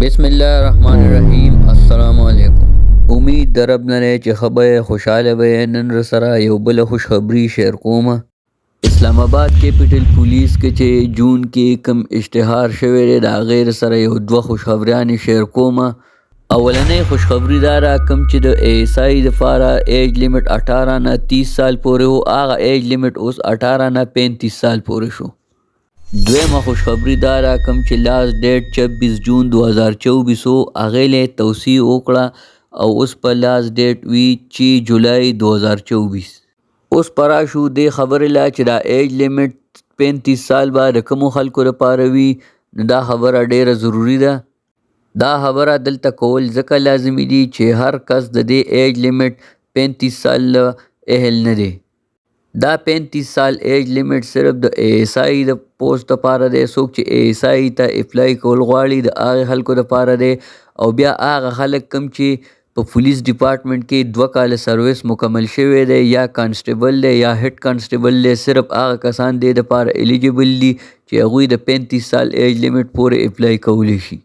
بسم الله الرحمن الرحیم. السلام علیکم. امید د رب نه دی چې ښه به یې، خوشحاله به یې. نن راسره یو بله خوشخبري شیر کومه. اسلام آباد کیپټل پولیس کې چې جون کې کوم اشتهار شوی دی، د هغې سره یو دوه خوشخبریانې شیر کومه. اولنۍ خوشخبری دا ده، کوم چې د ای اس آی دپاره ایج لیمټ 18 نه 30 سال پورې و، هغه ایج لیمټ اوس 18 نه 35 سال پورې شو. دویمه خوشخبری دا ده، کوم چې لاست ډیټ 26 جون 2024 و، هغې له توسیع وکړه او اوس په لاست ډیټ وي چې جولای 2024. اوس په راشو دې خبرې له چې دا ایج لیمټ 35 سال به د کومو خلکو دپاره وي. نو دا خبره ډیره ضروري ده. دا خبره دلته کول ځکه لازمي دي چې هر کس د دې ایج لیمټ 35 سال له اهل نه دی. دا 35 سال ایج لیمټ صرف د ای اس آی د پوسټ دپاره دی. څوک چې ای اس آی ته اپلای کول غواړي، د هغې خلکو دپاره دی. او بیا هغه خلک کوم چې په پولیس ډپارټمنټ کې 2 کاله سروس مکمل شوی دی، یا کانسټیبل دی یا هیډ کانسټیبل دی، صرف هغه کسان دې دپاره الیجیبل دي چې هغوی د 35 سال ایج لیمټ پورې اپلای کولی شي.